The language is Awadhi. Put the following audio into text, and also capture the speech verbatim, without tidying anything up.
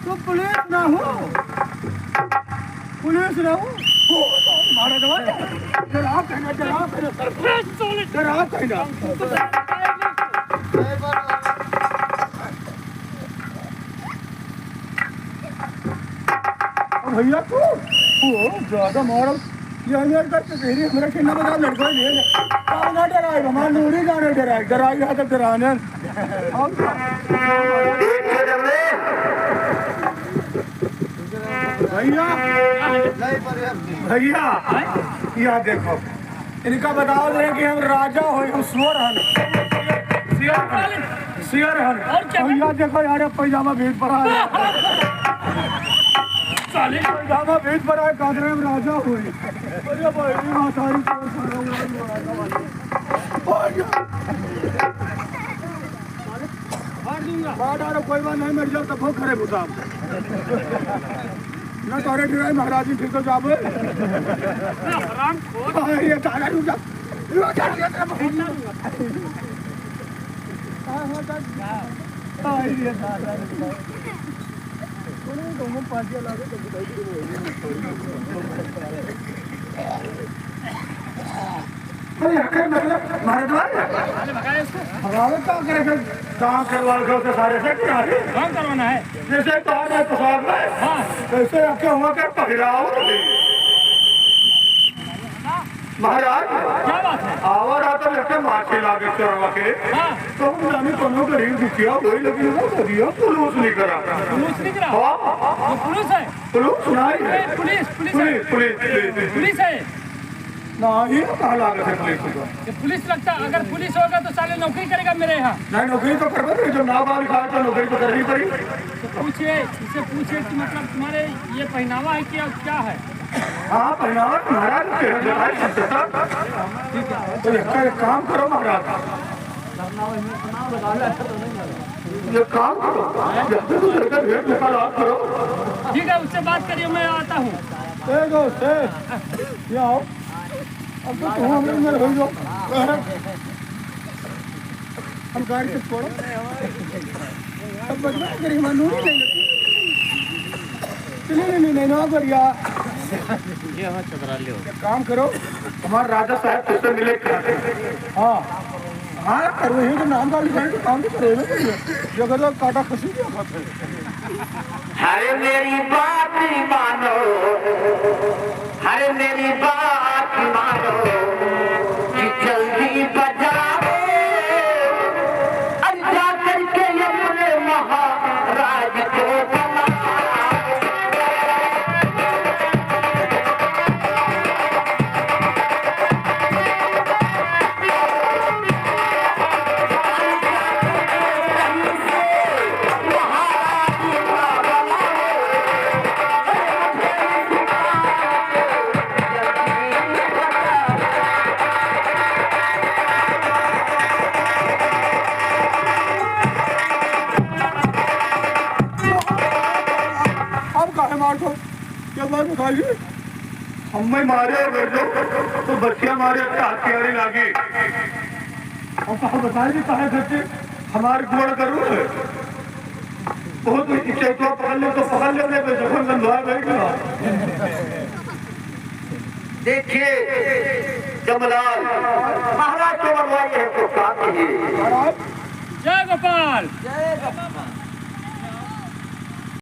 तो पुलिस ना हो, पुलिस ना हो, हो, मारा दवा, डरा कहना, डरा कहना, डरा कहना। भैया तू, ओ, ज्यादा मारल। ये हमें करके तेरी हमरा खेलना बता, लड़का नहीं है। कौन ना डराए, हमारा नूरी जाने डराए, डराए यहाँ तक डराने। हम भैया, भैया, यहाँ देखो, इनका बताओ रहे कि हम राजा हो, हम सुअर हन, शेर हन, शेर हन। और क्या? भैया देखो यार, अब पैजामा भीत पड़ा है। साले। पैजामा भीत पड़ा है, कादरे हम राजा हो। अरे भाई, ये मातारी को सारा उड़ा दिया राजा वाले। और क्या? मार दूंगा। मार डालो, कोई बात नहीं, मर जाओ, तब हो खड़े भूसा। ना तोरे डराए महाराज जी, ठीक हो जाबे। हराम खोर। हाँ, ये तारा रुक जा। रुक जा, रुक जा, रुक जा। हाँ, हाँ, जा। हाँ, ये तारा रुक जा। कोनो दोनों पासिया लागे तो बताइए। अरे, हकर मतलब, मारे तो आ रहे। भगावे का करे, फिर काम करवा के उसे सारे से क्या है? काम करवाना है। जैसे तो आज मैं प्रसाद में, हाँ। जैसे आपके हुआ के पहराव। महाराज, क्या बात है? आवा रहा तो लेके माछी लागे चोरवा के। हाँ। तो हम जाने कोनो गरीब दुखिया होई, लेकिन वो करिया पुलिस नहीं करा। पुलिस नहीं करा? हाँ। ये पुलिस है? पुलिस नहीं है। ए, पुलिस, पुलिस है। पुलिस, पुलिस, पुलिस। पुलिस है। ना, ये कहाँ लागत है पुलिस को? ये पुलिस लगता, अगर पुलिस होगा तो साले नौकरी करेगा मेरे यहाँ। नहीं, नौकरी तो करबे करी, जब नाम लिखा है तो नौकरी तो करनी पड़ी। तो पूछिए, इससे पूछिए कि मतलब तुम्हारे ये पहनावा है कि क्या है? हाँ, पहनावा तुम्हारा जो है, जो है, सब तो एक, एक काम करो महाराज, ये काम करो, जल्दी से लेकर भेंट मुलाकात करो। ठीक है, उससे बात करिए, मैं आता हूँ। ए दोस्त, ए, ये आओ। अब तो तुम हमरे अंदर हो जाओ। हम गाड़ी से छोड़ो। अब बदमाश करी, हम नूरी नहीं लेती। चलिए, नहीं, नहीं, नहीं, ना करिया। ये हमारा चतरा लियो। एक काम करो, हमारे राजा साहब तुझसे मिले। हाँ। हाँ, करो, यही तो नाम का लिखा है, तो काम तो करो, ना करिए। जगह तो काटा खसी दिया खाते हैं। अरे मेरी बात मानो, अरे मेरी बात मानो कि जल्दी बजाओ, अरे जा करके अपने महाराज को बुलाओ। अब काहे मारतो? क्या बात बताइए? हमें मारे अगर जो, तो बच्चियाँ मारे, अच्छा हथियारी लागी। और कहा बताइए, काहे करते? हमारे गोड़ करू है। बहुत कोई चैतवा पकड़ ले तो पकड़ ले, नहीं तो जखन गंधवा गई ना। देखिए, जमलाल महाराज को बनवाई है तो काम कीजिए। महाराज। जय गोपाल। जय गोपाल।